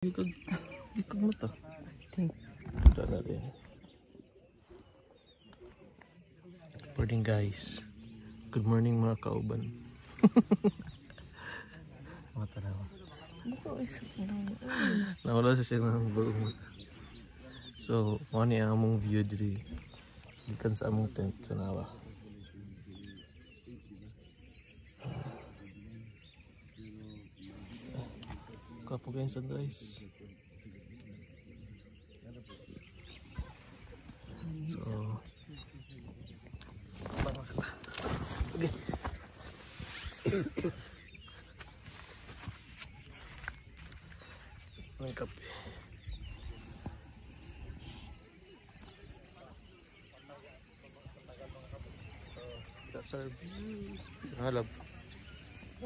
Gikag mata. Tara natin. Morning, guys. Good morning, mga kauban. Mga tanawa. Nawala sa silang bagong mata. So, mao ni ang among view diri. Gikan sa among tent, tanawa. Kapo kayong sunrise. So, okay. May kape. That's our view. Halab.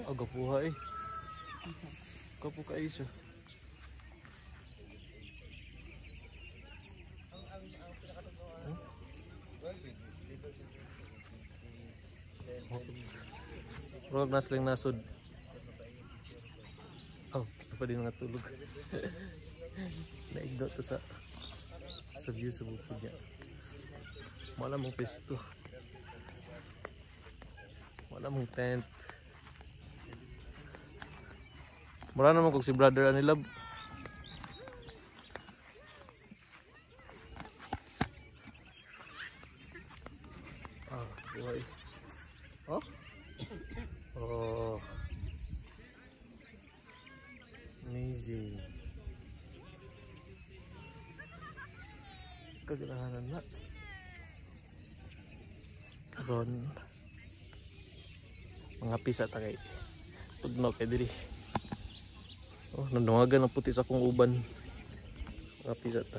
Aga puha eh. Kapo kayo siya. Huwag na silang nasod. Oh, pa din nga tulog. Naigdo to sa view sa bukid niya. Wala mong pesto. Wala mong tent. Mura naman kung si brother anilab. Ah, buhay. Oh? Oh. Amazing. Kaganahanan na. Karon mga pisa ta kay tugnaw kay diri. Oh, nanungagan ang puti sa akong uban. Mga pisa ta.